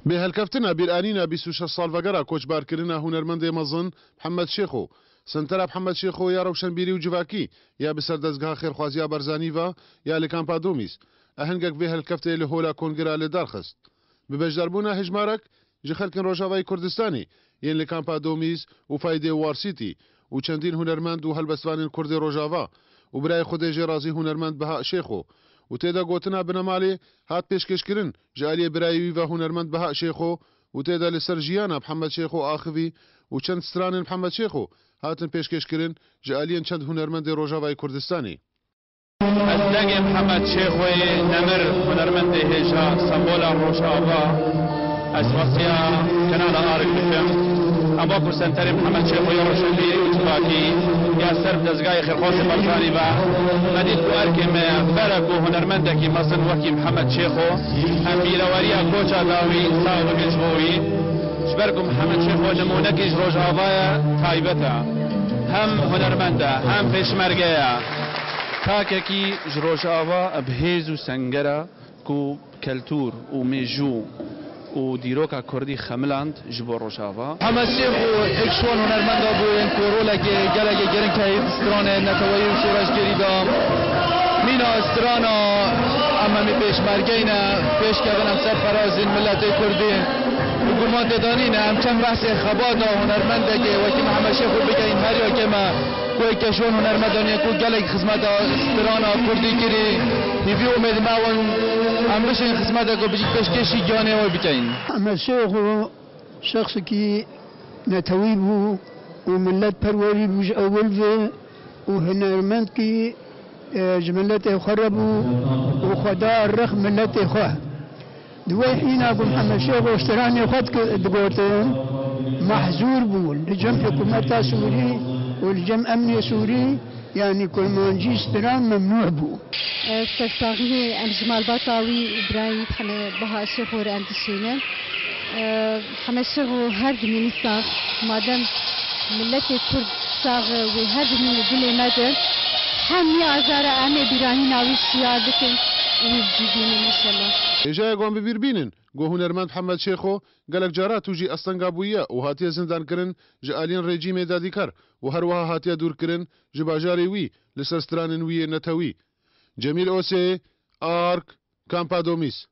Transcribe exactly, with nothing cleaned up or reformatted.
Bi helkeftina bîranîna bîst û şeş salvegera koçbarkirina hunermendê mezin Mihemed Şêxo, Sentera Mihemed Şêxo ya Rewşenbîrî û Civakî ya bi ser dezgeha xêrxwaziya Barzanî ve ya li kampa Domîz, ehengek vê helkeftê li Hola Kongira li dar xist. Bi beşdarbûna hejmarek ji xelkên Rojavayê Kurdistanê yên li kampa Domîz û Faydê û War City û çendîn hunermend û helbestvanên Kurd ê Rojava û birayê xwe dê jê razî hunermend Beha Şêxo û tê de gotina binemalê hat pêşkêşkirin ji aliyê birayê wî ve hunermend Beha Şêxo û tê de li ser jiyana Mihemed Şêxo axivî û çend stranên Mihemed Şêxo hatin pêşkêşkirin ji aliyên çend hunermendê Rojavayê Kurdistanê. Ez dengê Mihemed Şêxoyê Nemir, hunermendê hêja, sembola Rojava, ez wesiya Kenala Arif dikim. Eva ku Senterê Mihemed Şêxoyê Rewşenbîrî û Civakî ya ser dezgayê Xêrxwazê Barzanî ve, me dît ku erkê me ye, bere ku hunermendekî mezin wekî Mihemed Şêxo, em bîreweriya koça dawî sax bikin ji bo wî. Ji ber ku Mihemed Şêxo nimûnekî ji Rojava ye, taybet e. Hem hunermend e, hem pêşmerge ye. Takekî ji Rojava bi hêz û sengera ku keltûr û mêjû û dîroka kurdî xemiland ji bo Rojava. Mihemed Şêxo êk ji wan hunermenda bû yên ku rolekê gelekê giring heye di stranê neteweyî û şoreşgerî de. Mîna strana em hemî pêşmergeyne, pêşkevin em serferazîn miletê kurdî. Bi guman tê de nîne, em çend behsê xebata hunermendekê wekî Mihemed Şêxo bikeyin, her yekê me ku êk ji wan hunermendan ye ku gelek xizmeta strana kurdî kirî. Hîvî û umêd me ew in, em bişên xizmeteke bijî pêşkêşî giyanê wê bikeyin. Mihemed Şêxo şexsekî netewî bû û miletperwerî bû ji ewil ve û hunermendkî, e, ji miletê xwe re bû û xwe da rex miletê xwe. Di wê hîna ku Mihemed Şêxo stranê xwe dike-, digotin, mehzûr bû li cem hikûmeta Sûrî û li cem emnê Sûrî, yanî kurmancî stran memnû bû. Sersaxiyê em ji malbata wî birayî Heme Baha Şêxo re em dişînin. Heme Şêxo her dimînî sax, madem miletê Kurd sax e, wê her dimînî dilê me de. Hemî azara em ê bîranîna wî şiyar bikin û wî bi cî bînin înşellah. Hêjayek wan bi bîr bînin, ku hunermend Mihemed Şêxo gelek cara tûjî estenga bûye û hatiye zindankirin ji aliyên rejîmê dadîkar û her wiha hatiye dûrkirin ji bajarê wî li ser stranên wî yê netewî. Cemîl Osê, Ark, Kampa Domîz.